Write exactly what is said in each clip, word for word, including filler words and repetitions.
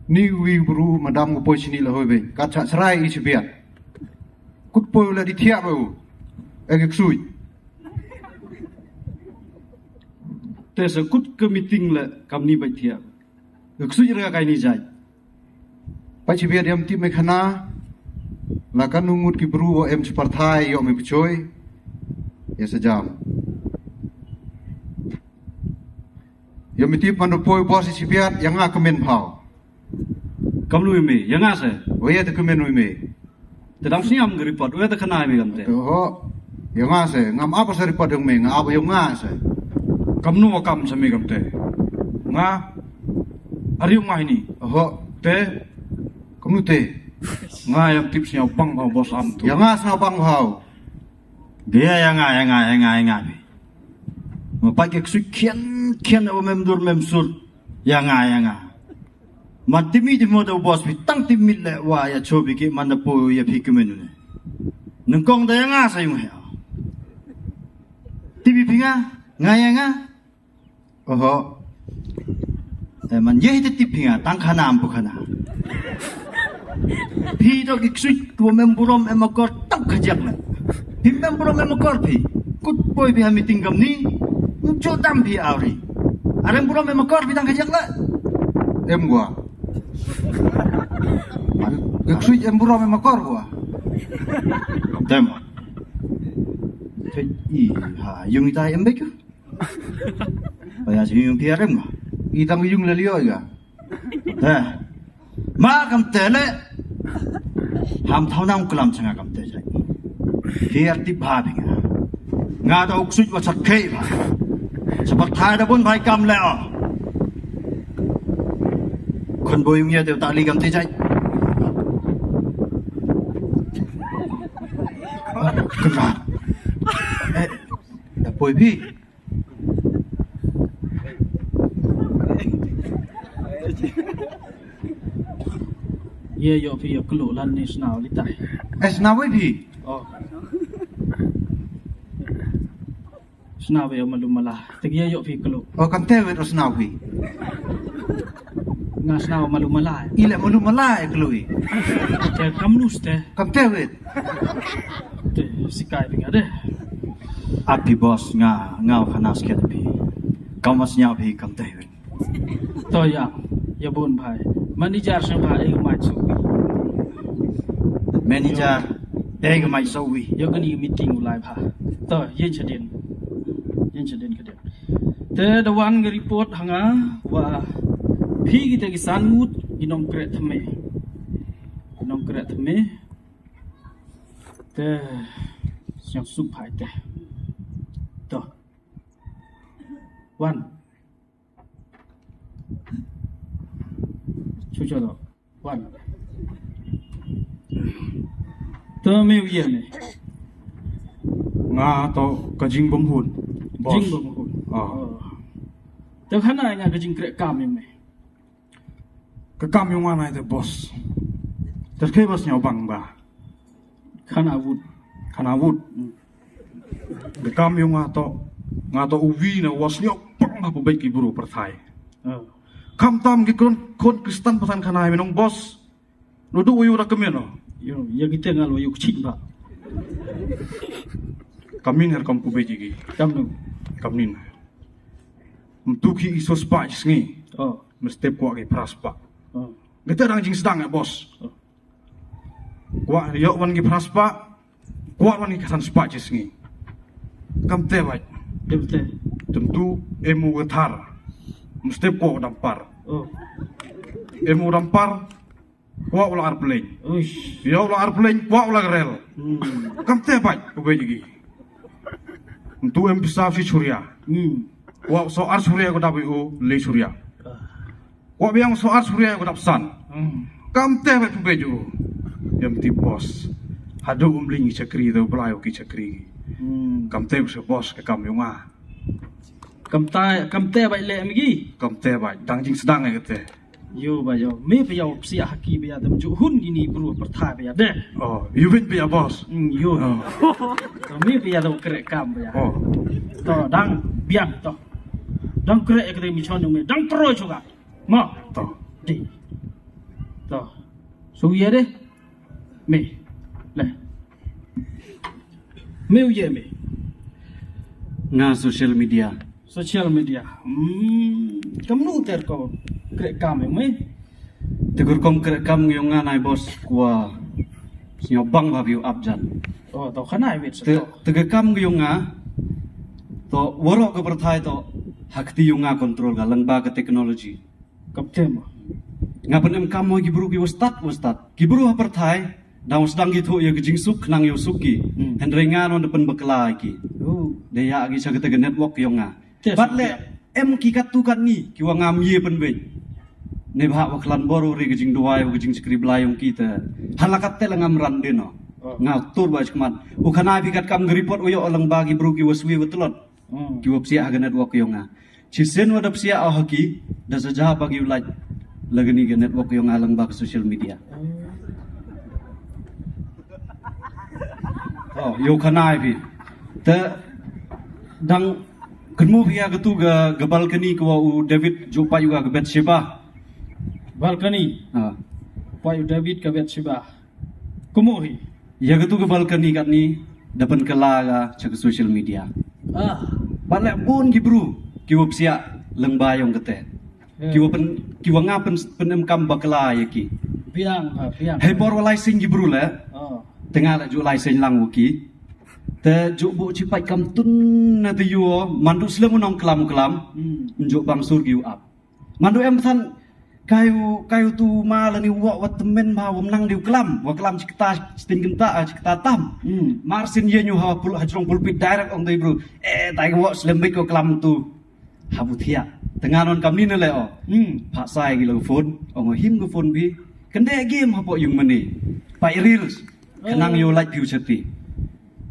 Ni wi bru madam ko poi sini la hoi beng. Kat sa serai i sebiat. Kut poi la di thiak bau. Ege ksui. Te sa kut ke meeting la kam ni bai thiak. Ege ksui rega kai ni jai. Pai sebiat yam tip me khana. La kan ngut ki bru wa em separthai yo me pechoi. Ya sejam. Yo me tip mano poi bos i sebiat ya nga kemen phau. Kam lui me, ya nga se. Oya te kemen lui me. Te dang siam ke report, oya te khana me kam te. Ho. Ya nga se, ngam apa se report yong me, nga apa yong nga se. Kam nu kam se me kam te. Nga. Ari yong nga ini. Ho. Te. Kam nu te. Nga yam tip siam bang bos am tu. Ya nga sa bang phau. Dia ya nga, ya nga, ya nga, ya nga. Mapai ke ksui khian, khian o mem dur mem sur. Ya nga, ya nga. Ma timi di mo da bos phi tang timi le wa ya chobi ki man da po ya phi kemenu ne. Nengkong da ya nga sa yung he. Timi phi nga, nga ya nga. Oho. Eh, man ye te tip phi nga tang khana am pu khana. Phi do ki ksui tu mem burom em akor tang khajak le. Phi mem burom em akor phi. Kut poi phi ha meeting kam ni. Njo dam phi auri. Arem burom em akor phi tang khajak le. Em gua. Ke ksui em burom em akor gua. Tem. Te i ha yung ita em bek. Ba ya yung phi arem gua. I tang yung le lio ya. Te. Ma kam te le. Ham thau nang klam changa kam te jai. Phi ar tip ba phi nga. Nga da uk suit wa sat khei ba. Separthai da bun bai kam le o. Khon boi yung ya te ta li kam te jai. Kena. Eh, da poi phi. Ye yo phi yo klo lan ni snaw li tai. Eh, snaw wei phi. Oh. Snaw wei malu mala. Te ye yo phi klo. Oh, kam te wei ro snaw phi. Nga snaw malu mala. Ile malu mala e klo i. Te kam nus te. Kam te wei. Te sikai phi nga de. Api bos nga nga khana sket phi. Kam mas nya phi kam te wei. To ya, ya bun bhai. Manager sha bhai, eh, mai so. Manager, eh, mai so wi. Yo kani meeting u lai bha. To, yin shadin. Yin shadin kadin. Te da wan ga report hanga wa phi kita ki san ngut i nong kret thame. I nong kret thame. Te siang sup hai te. To. Wan. Chucho do. Wan. To me uye ne. Nga to ka jingbam hun. Boss. Jingbam hun. Ah. Oh. To khana nga ka jingkre kam me. Ka kam yung nga na ite boss. Ter ke boss nyau bang ba. Khana wut. Khana wut. Ka kam yung nga to. Nga to uwi na was nyau bang ba pubek ki buru perthai. Oh. Kam tam ki kon kon kristan pesan khana minong boss. Nudu uyu ra kemien no. Yo, ya kita ngal uyu kecil ba. Kamin her kam pubek ki. Kam nu. Kamin. Mtu ki iso spa sngi. Oh. Mestep kwa ki pras pa. Oh. Kita dang jing sedang ya boss. Oh. Kwah ïoh wan ki phra spah, kwah wan ki khatsan spah shi sngi. Kam te bait. Kam te. Tentu em u ka thar. Mesti kwah u dampar. Oh. Em u dampar, kwah u la arplein. Uish. Ïoh u la arplein, kwah u la rel. Hmm. Kam te bait, u bait lagi. Tentu em pisa shi shuria. Hmm. Kwah so ar shuria ko dapat u le shuria. Ah. Kwah biang so ar shuria ko dap san. Hmm. Kam te bait pubej u. Em ti boss. Hadu um ling chakri do blai ki chakri. Hmm. Kam te se boss ka kam yunga. Kam te, kam te bait le migi. Kam te bait dang jing sedang ai te. Yo ba yo. Me pa yo psi haki ba ya dem ju hun gini bru perthai ba ya de. Oh, you win ba ya boss. Hmm, yo. Oh. To me pa ya do kre kam ba ya. Oh. To dang biang to. Dang kre ek de mi chon me. Dang troi chuga. Ma. To. Di. To. Su ye de. Me. Le. Me u ye me. Nga social media. Social media. Hmm. Kam nu ter ko krek kam me. Te kur kom krek kam yong nga nai boss kwa. Sñiaw bang ba view up jan. Oh, to khana wit sa. Te, to. Te ka kam yong nga. To warok ka pyrthai to. Hakti yong nga control ka lengba ka technology. Kapten mo. Nga pyn em kam mo ki bru ki wa stad wa stad. Ki bru ha pyrthai. Dang sdang ki thoh ya ki jingsuk khnang yow suk ki. Hmm. Hynrei nga non da pynbakla ki. Oh. Da ya ki cha kata ka network yong nga. Te bad le suk ya. Em ki kat tu kat ni ki wa ngam ye pynbeit. Ne bha wa klan bor u ri ka jingduwai wa ka jingchakri blai yong ki te. Halakat te la ngam ran de no. Oh. Nga tur ba chkmat. U khana phi kat kam ka report u yo lang ba ki bru ki wa swi wa tlot. Hmm. Ki wa psiah ha ka network yong nga. Chisien wa da psiah ha ki da sa ja ba ki u lait. Lagani ka network yong nga lang ba ka social media. Oh, yow khana phi. Te dang kynmu phi ya ka tu ka, ka balcony ka wa u David ju pa yu ka Bathsheba. Balcony. Ha. Pa yu David ka Bathsheba. Kynmu hi. Ya ka tu ka balcony kat ni da pynkylla ka cha ka social media. Ah. Bad le bun ki bru ki wa psiah lengba yong kate. Hmm. Ki wa pyn, ki wa nga pyn, pyn em kam bakla ya ki. Biang, ha, biang. Hei por wa lai sing ki bru le. Oh. Te nga le ju lai sing lang wa ki. Te ju bu chi pait kam tun na te yu man du slem u nong klam klam. Hmm. Ju bang sur ki u ap. Man du em than kayu, kayu tu ma la ni wa, wa temen ma wa mnang di u klam. Wa klam chi kata sting kynta, ah, chi kata tam. Hmm. Mar sin ye nyu ha pul, ha jrong pulpit direct ong te bru. Eh, tai wa slem bik wa klam tu. Habu thiah. Te nga non kam ni na le o. Hmm. Phah sai ki la ka phone. Ong o him ka phone bi. Kynde game hapoh yung mane. Pait reels. Khnang yow lait phi u chati.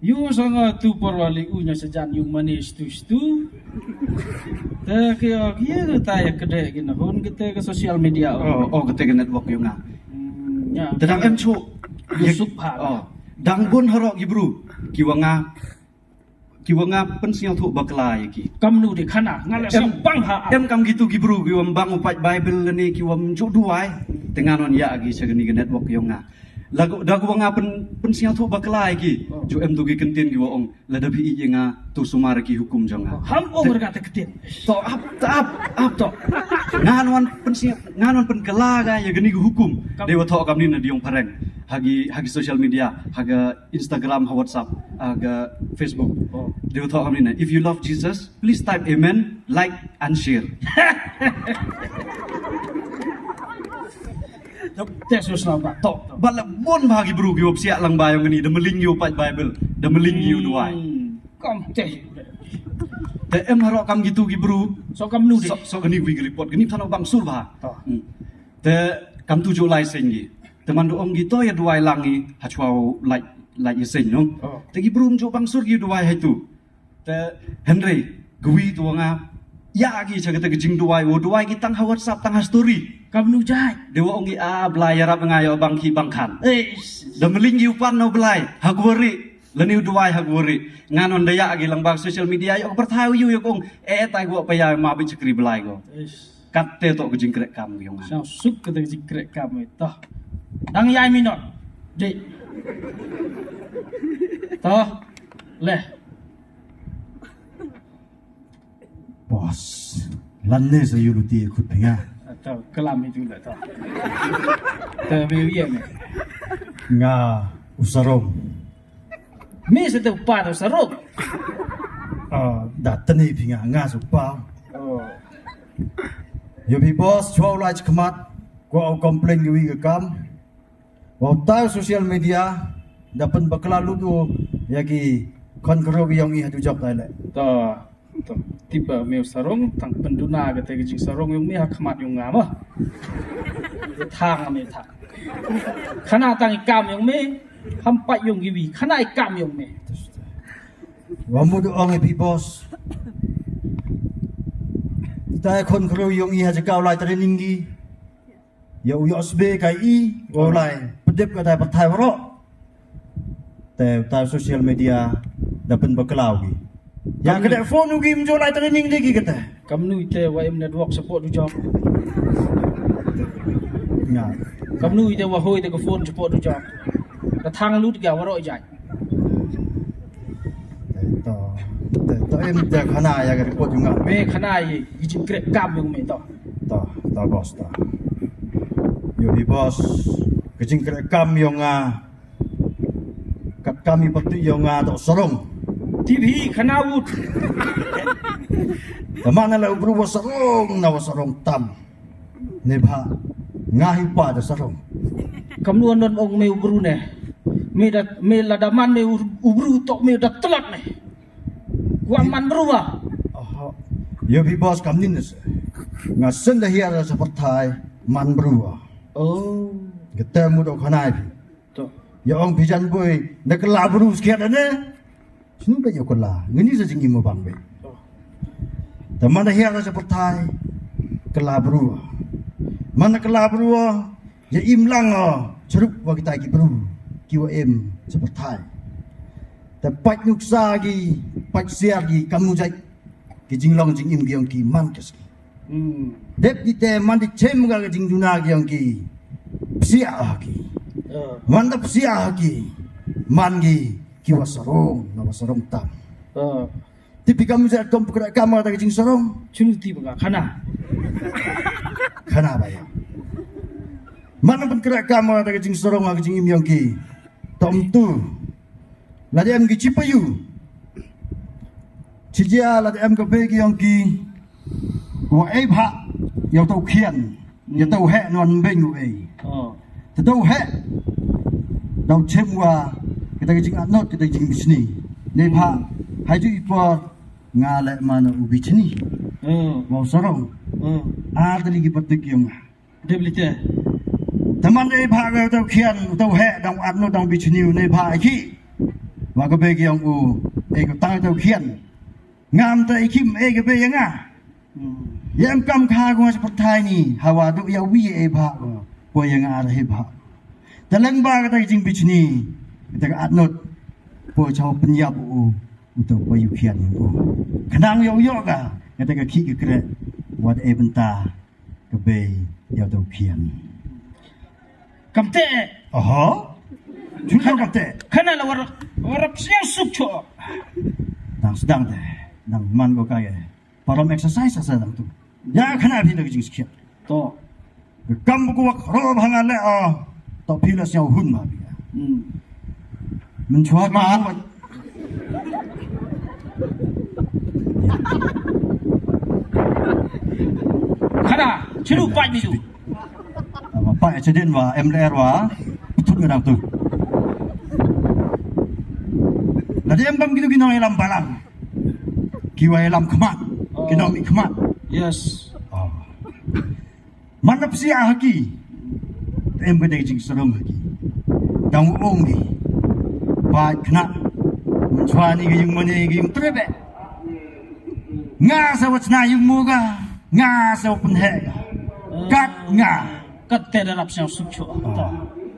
Yu sa nga tu por wa li u nya sa jan yung mane stu stu. Te ki o ki ya ta ya kede ki na hun kete ka social media. Oh, oh, kete ka network yung nga. Hmm, ya. Te dang em chu. Yu suk pha. Oh. Dang bun harok ki bru. Ki wa nga Ki wa nga pynsñiawthooh bakla ïa ki. Kamnu de khana, nga la sñiaw bang ha. Em kam kitu ki bru ki wa ym bang u pait Bible lane ki wa ym ju duwai. Te nga non ïa ki sha kani ka network yong nga. La ko, da ko wa nga pyn, pynsñiawthooh bakla ïa ki. Oh. Ju em tu ki kyntien ki wa ong, lada phi ïeit ïa nga, to sumar ki hukum jong nga. Oh, ham ong rga te kyntien. To ap, to ap, ap to. Nga non pynsñiaw, nga non pynkylla ka ïa kani ka hukum. Kam- Dei wa thoh kamni na diong phareng. Ha ki, ha ki social media, ha ka Instagram, ha WhatsApp, ha ka Facebook. Oh. Dei wa thoh kamni na. If you love Jesus, please type amen, like and share. Te sus na ba to. Ba la bon ba ki bru ki wa psiah lang ba yong kani, da mling ki wa pait Bible, da mling ki wa duwai. Hmm. Kam te. Te em harok kam kitu ki bru. So kamnu de. So, so kani wi ki report, kani than u bang sur ba. To. Hmm. Te kam tu ju lai seng ki. Te man du ong ki to ïa duwai lang ki ha chwa u lait, lait ïa seng no. Oh. Te ki bru ym ju bang sur ki duwai ha itu. Te hynrei kwi tu nga ïa ki cha kata ka jingduwai, u duwai ki tang ha WhatsApp tang ha story. Kamnu jai. Dei wa ong ki a Blai ïarap nga ïa bang ki bang khan. Eh. Da mling ki u pan na u Blai ha kwari. Lane u duwai ha kwari. Nga non da ïa ki lang bak social media ïa ka pyrthai u yu ïa kong. Eh, tai wa pa ïa ma bi chakri Blai ko. Eh. Kat te to ka jingkrek kam ki yong nga. Sñiaw suk kata ka jingkrek kam ito. Dang ïai minot. Dei. To. Leh. Boss. Lan ne sa yu luti khut phi nga. To, kalam itu lah to. To, me wi me. Nga u Sarong. Me sa te u pa to Sarong. Ah, da tani phi nga, nga sa u pa. Oh. Ïa phi boss, chwa u lai chkhmat, kwah u complain ïa wi ka kam. Wa u tai social media, da pynbakla lut u ïa ki khon kyrwoh ki yong i ha tu jok tai le. To, to, tip ba me u Sarong, tang pynduna kata ka jingsarong yong me ha khmat yong nga ma. Thang me thang. Khana tang i kam yong me, ham pat yong ki wi, khana i kam yong me. Wa mut ong ïa phi boss. Ita khon kyrwoh yong i ha jaka u lai training ki. Ïa u ïoh sbe ka i, u lai pdep ka dei pyrthai waroh. Te utai social media da pynbakla u ki. Ïa ka dei phone u ki ym ju lai training de ki kata. Kamnu ite wa im network support u jong. Nga. Kamnu ïa te wa hoi te ka phone chapoh tu jong. Ka thang lut ka waroh jai. To, to, to em te khana ïa ka report jong nga. Me khana ïa i jingkreh kam jong me to. To, to boss to. Ïohi boss, ka jingkreh kam jong nga. Kat kam i patu jong nga to sarong. Tip hi khana wut. Te man la u bru wa sarong na wa sarong tam. Neibhah nga hi pa da sarong. Kamnu ong me u bru ne. Me da, me la da man me u, u bru to me da tlot ne. Wa man bru wa. Oho. Ïohi boss kam nin se. Nga send da hiar sa pyrthai man bru wa. Oh. Kata mu do khana phi. To. Ïa ong phi jan boi na ka la bru skhiat ne. Snu ba ïa ka la ngani sa jingim bang be. To. Te man da hiar sa pyrthai ka la bru. Man ka la bru ïa im lang o. Chrup wa kita ki bru ki wa em sa pyrthai. Te pat nuksa ki pat siar ki kamu jai. Ki jinglong jingim ki ong ki man ka ski. Hmm. Dep ki te man di chem ga ka jingduna ki ong ki. Psia ha ki. Oh. Man da psia ha ki. Man ki ki wa sarong, na wa sarong tam. Oh. Tipi kam ja kom pukra kam da ka jingsarong. Chunu ti ba khana. Khana ba ya. Man da pukra kam da ka jingsarong ha ka jingim ong ki. Tom tu. La dei em ki chipayu. Chijia la dei em ka be ki ong ki. Wa ei bha. Ïa tau khian. Ïa tau heh nuan beng u ei. Oh. Te tau heh. Dau chem wa. Kita ki jing atnot, kita ki jing bisni. Nei bha. Hai ju i por. Nga le mana u bisni. Oh. Wa u sarong. Oh. Ar tali ki patik ïa nga. Dep lite. Taman ei bha ka tau khian, tau heh, dang at no dang bichniu nei bha ki. Wa ka be ki ong u, ei ka tang tau khian. Ngam ta ei kim ei ka be ïa nga. Hmm. Ïa em kam kha ko nga sa pyrthai ni, hawa du ïa wi ei bha ko. Ko ïa nga ar hei bha. Ta leng ba ka ta jing bichni, ta ka at not. Ko chaw pynyap u, u tau ko yu khian u. Khnang ïa u ïoh ka, ka ta ka khi ka kre. Wat ei bynta. Ka bei ïa u dau khian. Kam te. Oho. Chun kam te. Khana la war, war sñiaw suk cho. Dang sdang te. Dang man ko kai. Param exercise sa dang tu. Ya khana phi da ka jingskhiat. To. Kam ko wak ro bha nga le a. To phi la sñiaw hun ma phi. Hmm. Mynchwa ma. Khana, chiru pait mi tu. Ba pait accident wa, M L R wa, putut ngadang tu. Lada em bam kitu ki nongïalam balang. Ki wa ïalam khmat, ki nongmih khmat. Yes. Oh. Man la psiah ha ki. Em ka dei jingsarong ha ki. Dang ong ki. Pait khnang. Mynchwa ni ka yung mane ka yung trebe. Nga sa wa chna yung mo ka. Nga sa wa pynheh ka. Kat nga. Kat te da rap sñiaw suk cho.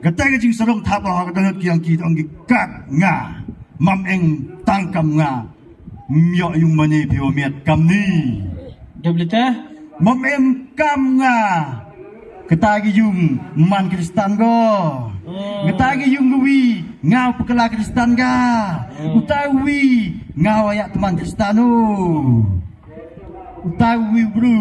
Kat te ka jingsarong thap ha ka dang ki ong ki ong ki kat nga. Mam eng tang kam nga. Myoh yung mane phi wa miat kam ni. Dep lite. Mom em kam nga. Kata ki yung man Kristan go. Hmm. Kata ki yung wi nga pekala Kristan ga. Hmm. Utai wi nga wa yak teman Kristan u. Utai wi bru.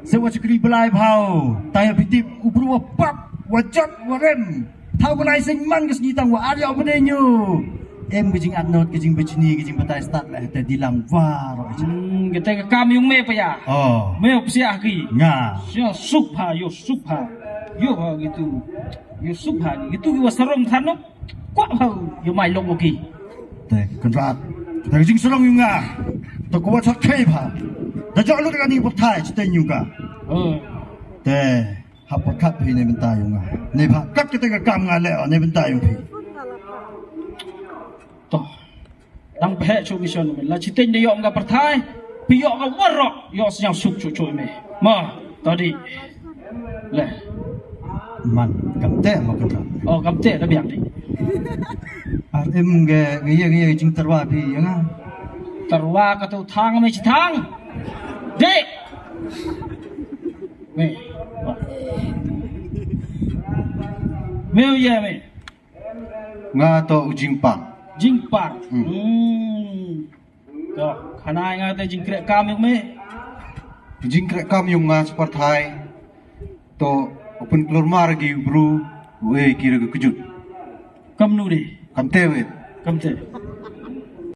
Se wa chakri belai bhau. Taya pitip u bru wa pap wa jot wa rem. Thaw ka lai seng man ka sngi tang wa ar ïa u bneng ïa u. Em ka jingatnot, ka jingbishni, ka jingbatai stad leh te dilang waroh. Hmm, kata ka kam yung me pa ya. Oh. Me psiah ki. Nga. Suk pha, yo suk pha. Yo ha gitu. Yo suk pha gitu ki wa sarong thanok. Kwah pha yo mai lok ki. Te kynrad. Te ka jingsarong yung nga. Te ko wa chak khei pha. Te jok lut ka ni pathai chiteng yung ka. Oh. Te Hap pyrkhat phi ne bynta ïa nga. Ne bha kat kata ka kam nga leh ne bynta ïa phi. To. Dang phe chu mission la chiteng de ïoh nga pyrthai. Phi ïoh nga waroh ïoh sñiaw suk chu chu me. Ma, to di. Le. Man, kam te ma kam. Oh, kam te da biang di. Ar im ge ge ye ge jing terwa phi ïa nga. Terwa ka tu thang me chi thang. Di. Weh. Me u ye me. Nga to u jingpang. Jingpang. Hmm. Hmm. To, khana nga te jingkrek kam yung me. Jingkrek kam yung nga sparthai. To open klor mar gi bru. We kira ke kejut. Kam nu de. Kam te we. Kam te.